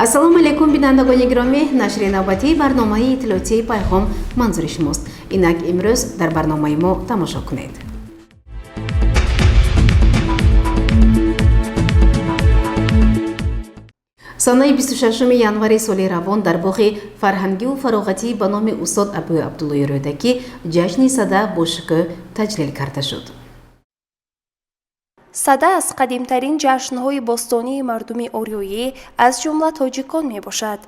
Ассалому алайкум, бинандагони гиромӣ. Нашри навбатии барномаи иттилоотии «Пайғом» манзури шумост. Инак, имрӯз дар барномаи мо тамошо кунед. Санаи 26 январи соли равон дар боғи фарҳангиву фароғатӣ ба номи устод Абӯ Абдуллои Рӯдакӣ ҷашни Сада бо шукӯҳ таҷлил карда шуд. Сада аз қадимтарин ҷашнҳои бостонии мардуми ориёӣ, аз ҷумла тоҷикон мебошад.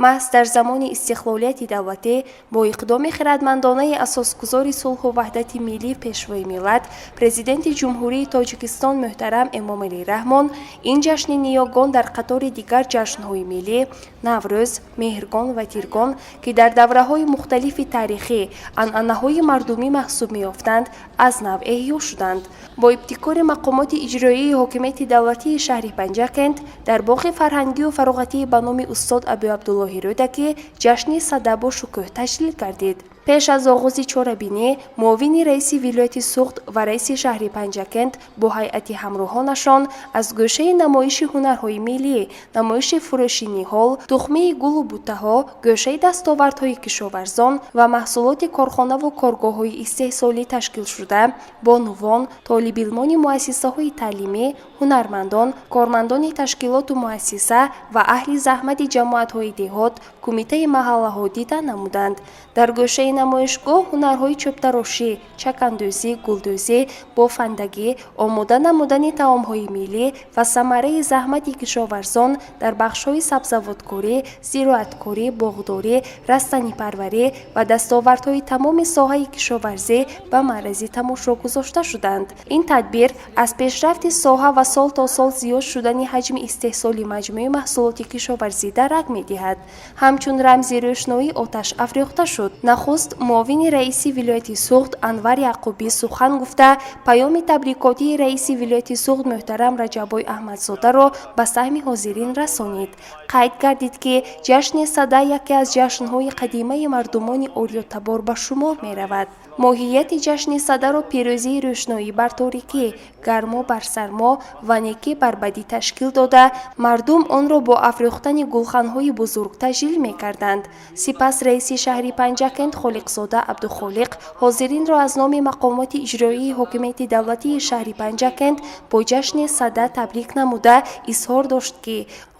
Маҳз дар замони истиқлолияти давлатӣ бо иқдоми хирадмандонаи асосгузори сулҳу ваҳдати миллӣ, Пешвои миллат, Президенти Ҷумҳурии Тоҷикистон муҳтарам Эмомалӣ Раҳмон ин ҷашни ниёгон дар қатори дигар ҷашнҳои миллӣ Наврӯз, Меҳргон ва Тиргон, ки дар давраҳои мухталифи таърихӣ анъанаҳои мардумӣ маҳсуб меёфтанд, аз нав эҳё шуданд. Бо ибтикори мақомоти иҷроияи ҳокимияти давлатии шаҳри Панҷакент дар боғи фарҳангию фароғатии ба номи устод Абӯабдуллоҳи Рӯдакӣ ҷашни Сада бо шукӯҳ таҷлил гардид. Пеш аз оғози чорабинӣ муовини раиси вилояти Суғд ва раиси шаҳри Панҷакент бо ҳайати ҳамроҳонашон аз гӯшаи намоиши ҳунарҳои миллӣ, намоиши фурӯши ниҳол, тухмии гулу буттаҳо, гӯшаи дастовардҳои кишоварзон ва маҳсулоти корхонаву коргоҳҳои истеҳсолӣ ташкилшуда, бонувон, толибилмони муассисаҳои таълимӣ, ҳунармандон, кормандони ташкилоту муассиса ва аҳли заҳмати ҷамоатҳои деҳот, кумитаи маҳаллаҳо дида намуданд. Дар гӯшаи намоишгоҳ ҳунарҳои чӯбтарошӣ, чакандӯзӣ, гулдӯзӣ, бофандагӣ, омода намудани таомҳои миллӣ ва самараи заҳмати кишоварзон дар бахшҳои сабзавоткорӣ, зироаткорӣ, боғдорӣ, растанипарварӣ ва дастовардҳои тамоми соҳаи кишоварзӣ ба маърази тамошо гузошта шуданд. Ин тадбир аз пешрафти соҳа ва сол то сол зиёд шудани ҳаҷми истеҳсоли маҷмӯи маҳсулоти кишоварзӣ дарак медиҳад. Ҳамчун рамзи рӯшноӣ оташ афрӯхта шуд. Нахуст муовини раиси вилояти Суғд Анвар Яъқубӣ сухан гуфта, паёми табрикотии раиси вилояти Суғд муҳтарам Раҷаббой Аҳмадзодаро ба саҳми ҳозирин расонид. Қайд гардид, ки ҷашни Сада яке аз ҷашнҳои қадимаи мардумони ориётабор ба шумор меравад. Моҳияти ҷашни Садаро пирӯзии рӯшноӣ бар торикӣ, гармо бар сармо ва некӣ бар бадӣ ташкил дода, мардум онро бо афрӯхтани гулханҳои бузург таҷлил мекарданд. Сипас раиси шаҳри Панҷакент Холиқзода Абдухолиқ ҳозиринро аз номи мақомоти иҷроияи ҳокимияти давлатии шаҳри Панҷакент бо ҷашни Сада табрик намуда, изҳор дошт, ки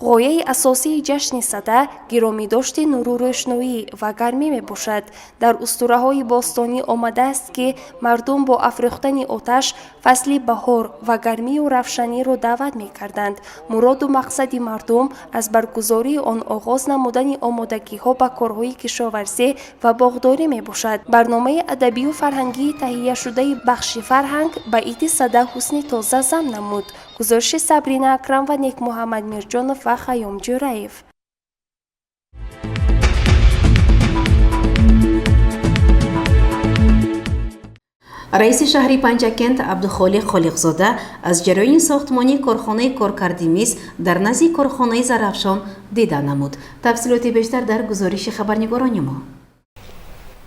ғояи асосии ҷашни Сада гиромидошти нуру рӯшноӣ ва гармӣ мебошад. Дар устураҳои бостонӣ омадааст, ки мардум бо афрӯхтани оташ фасли баҳор ва гармию равшаниро даъват мекарданд. Муроду мақсади мардум аз баргузории он оғоз намудани омодагиҳо ба корҳои кишоварзӣ ва боғдорӣ мебошад. Барномаи адабию фарҳангии таҳияшудаи бахши фарҳанг ба иди Сада ҳусни тоза зам намуд. Гузориши Сабрина Акрам ва Некмуҳаммад Мирҷонов ва Хайём Ҷӯраев. Раиси шаҳри Панҷакент Абдухолиқ Холиқзода аз ҷараёни сохтмонии корхонаи коркарди мис дар назди корхонаи Зарафшон дида намуд. Тафсилоти бештар дар гузориши хабарнигорони мо.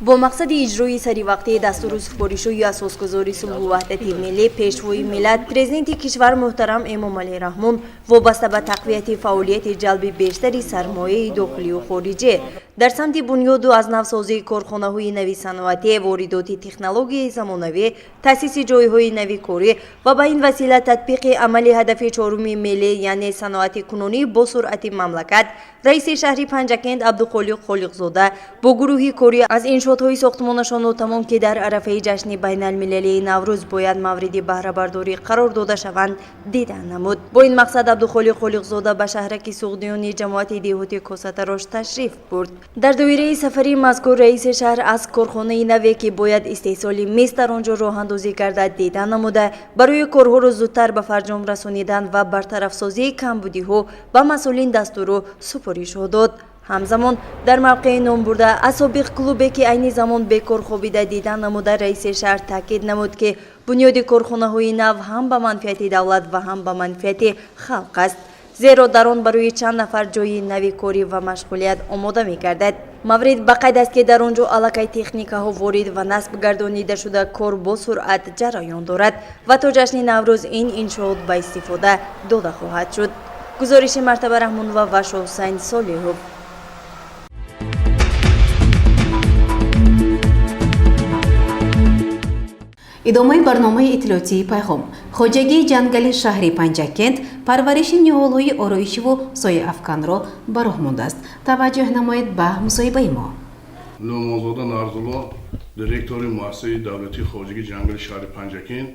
Бо мақсади иҷрои саривақтии дастуру супоришҳои асосгузори сулҳу ваҳдати миллӣ, Пешвои миллат, Президенти кишвар муҳтарам Эмомалӣ Раҳмон вобаста ба тақвияти фаъолияти ҷалби бештари сармояи дохилию хориҷӣ дар самти бунёду аз навсозии корхонаҳои нави саноатӣ, воридоти технологияи замонавӣ, таъсиси ҷойҳои нави корӣ ва ба ин васила татбиқи амали ҳадафи чоруми миллӣ, яъне саноати кунунӣ бо суръати мамлакат, раиси шаҳри Панҷакент Абдуқолиқ Холиқзода бо гурӯҳи корӣ аз иншоотҳои сохтмонашон нотамом, ки дар арафаи ҷашни байналмилалии Наврӯз бояд мавриди баҳрабардорӣ қарор дода шаванд, дидан намуд. Бо ин мақсад Абдухолиқ Холиқзода ба шаҳраки Суғдиёни ҷамоати деҳоти Косатарош ташриф бурд. Дар доираи сафари мазкур раиси шаҳр аз корхонаи наве, ки бояд истеҳсоли мис дар он ҷо роҳандозӣ гардад, дида намуда, барои корҳоро зудтар ба фарҷом расонидан ва бартарафсозии камбудиҳо ба масъулин дастуру супоришҳо дод. Ҳамзамон дар мавқеи номбурда аз собиқ клубе, ки айни замон бекор хобида, дида намуда, раиси шаҳр таъкид намуд, ки бунёди корхонаҳои нав ҳам ба манфиати давлат ва ҳам ба манфиати халқ аст, зеро дар он барои чанд нафар ҷойи нави корӣ ва машғулият омода мегардад. Маврид ба қайд аст, ки дар он ҷо аллакай техникаҳо ворид ва насб гардонида шуда, кор бо суръат ҷараён дорад ва то ҷашни Наврӯз ин иншоот ба истифода дода хоҳад шуд. Гузориши Мартаба Раҳмонова ва Шоҳусайн Солиҳов. Идомаи барномаи иттилоотии «Пайғом». Хоҷагии ҷангали шаҳри Панҷакент парвариши ниҳолҳои ороишиву сояафканро ба роҳ мондааст. Таваҷҷӯҳ намоед ба мусоҳибаи мо. Нӯъмонзода Нарзулло, директори муассисаи давлатии хоҷагии ҷангали шаҳри Панҷакент.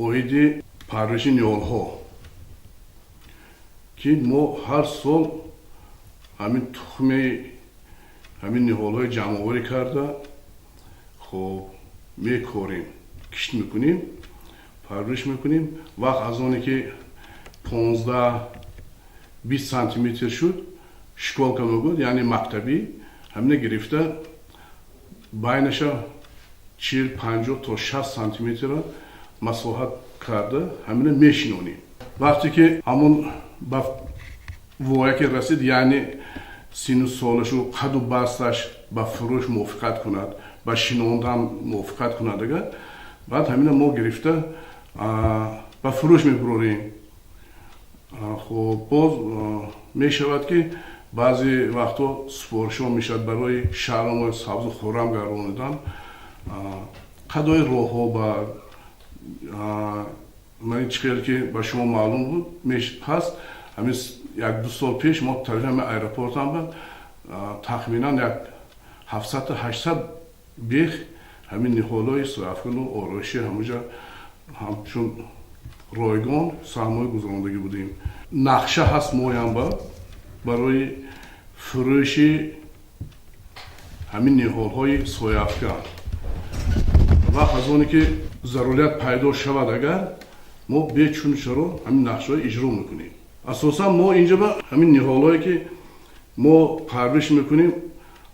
Оиди парвариши ниҳолҳо, ки мо ҳар сол ҳамин тухми ҳамин ниҳолҳои ҷамъоварӣ карда, хоб, мекорем, кишт мекунем, парвариш мекунем. Вақт аз оне ки 15-20 сантиметр шуд, школка мегӯяд, яъне мактабӣ, ҳамина гирифта байнаша 40-50 то 60 сантиметрро масоҳат карда, ҳамина мешинонем. Вақте ки ҳамон ба воя ки расид, яъне сину солашу қаду басташ ба фурӯш мувофиқат кунад, ба шинондан мувофиқат кунад, агар баъд ҳамина мо гирифта ба фурӯш мебурорем. Хоб, боз мешавад, ки баъзе вақтҳо супоришҳо мешавад барои шаҳрро сабзу хуррам гардонидан, қадои роҳҳо ба ман чӣ хел ки ба шумо маълум буд ҳаст, ҳамин 1-2 сол пеш мо тарафи ҳамин аэропортам ба тахминан як 700-800 бех ҳамин ниҳолҳои сояафкану ороишӣ ҳамуҷа ҳамчун ройгон саҳмҳои гузарондагӣ будем. Нақша ҳаст моям ба барои фурӯши ҳамин ниҳолҳои сояафкан. Вақт аз оне ки зарурият пайдо шавад, агар мо бечуну чаро ҳамин нақшаҳо иҷро мекунем. Асосан мо инҷа ба ҳамин ниҳолҳое ки мо парвариш мекунем,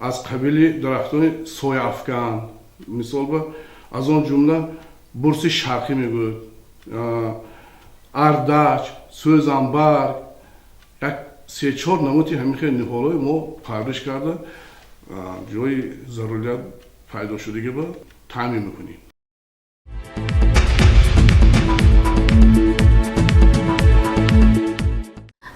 аз қабили дарахтони сояафкан, мисол ба аз он ҷумла бурси шарқӣ мегӯяд, ардач, сӯзанбарг, як се-чор намуди ҳамин хел ниҳолҳои мо парвариш карда, ҷои зарурият пайдо шудагӣ ба таъмин мекунем.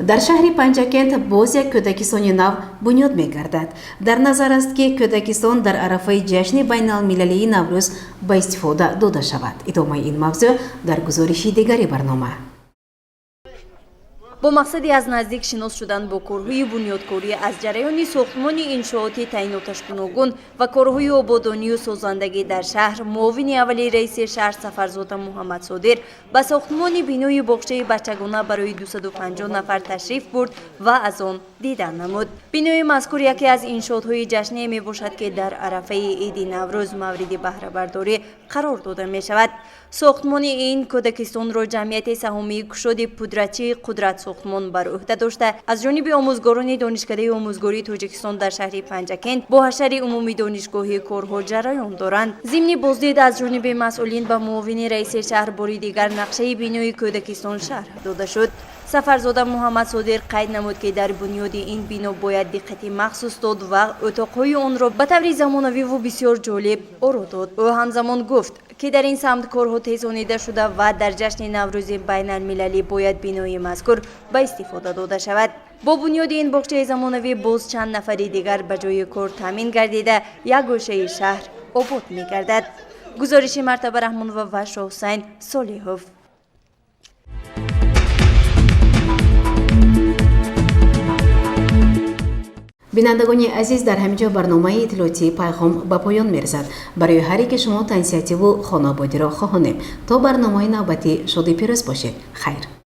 Дар шаҳри Панҷакент боз як кӯдакистони нав бунёд мегардад. Дар назар аст, ки кӯдакистон дар арафаи ҷашни байналмилалии Наврӯз ба истифода дода шавад. Идомаи ин мавзӯъ дар гузориши дигари барнома. Бо мақсади аз наздик шинос шудан бо корҳои бунёдкорӣ аз ҷараёни сохтмони иншооти таъиноташ гуногун ва корҳои ободонию созандагӣ дар шаҳр, муовини аввали раиси шаҳр Сафарзода Муҳаммадсодир ба сохтмони бинои боғчаи бачагона барои 250 нафар ташриф бурд ва аз он дидан намуд. Бинои мазкур яке аз иншоотҳои ҷашние мебошад, ки дар арафаи иди Наврӯз мавриди баҳрабардорӣ қарор дода мешавад. Сохтмони ин кӯдакистонро ҷамъияти саҳомии кушоди пудратчии Қудрат сохтмон бар ӯҳда дошта, аз ҷониби омӯзгорони Донишкадаи омӯзгории Тоҷикистон дар шаҳри Панҷакент бо ҳашари умумии донишгоҳи корҳо ҷараён доранд. Зимни боздид аз ҷониби масъулин ба муовини раиси шаҳр бори дигар нақшаи бинои кӯдакистон шарҳ дода шуд. Сафарзода Муҳаммадсодир қайд намуд, ки дар бунёди ин бино бояд диққати махсус дод ва утоқҳои онро ба таври замонавиву бисёр ҷолиб оро дод. Ӯ ҳамзамон гуфт, ки дар ин самт корҳо тезонида шуда ва дар ҷашни Наврӯзи байналмилалӣ бояд бинои мазкур ба истифода дода шавад. Бо бунёди ин боғчаи замонавӣ боз чанд нафари дигар ба ҷои кор таъмин гардида, як гӯшаи шаҳр обод мегардад. Гузориши Мартаба Раҳмонова ва Шоҳусайн Солиҳов. Бинандагони азиз, дар ҳамин ҷо барномаи иттилоотии «Пайғом» ба поён мерасад. Барои ҳар яке шумо тансиҳативу хонаободиро хоҳонем. То барномаи навбатӣ шоду пирӯз бошед. Хайр.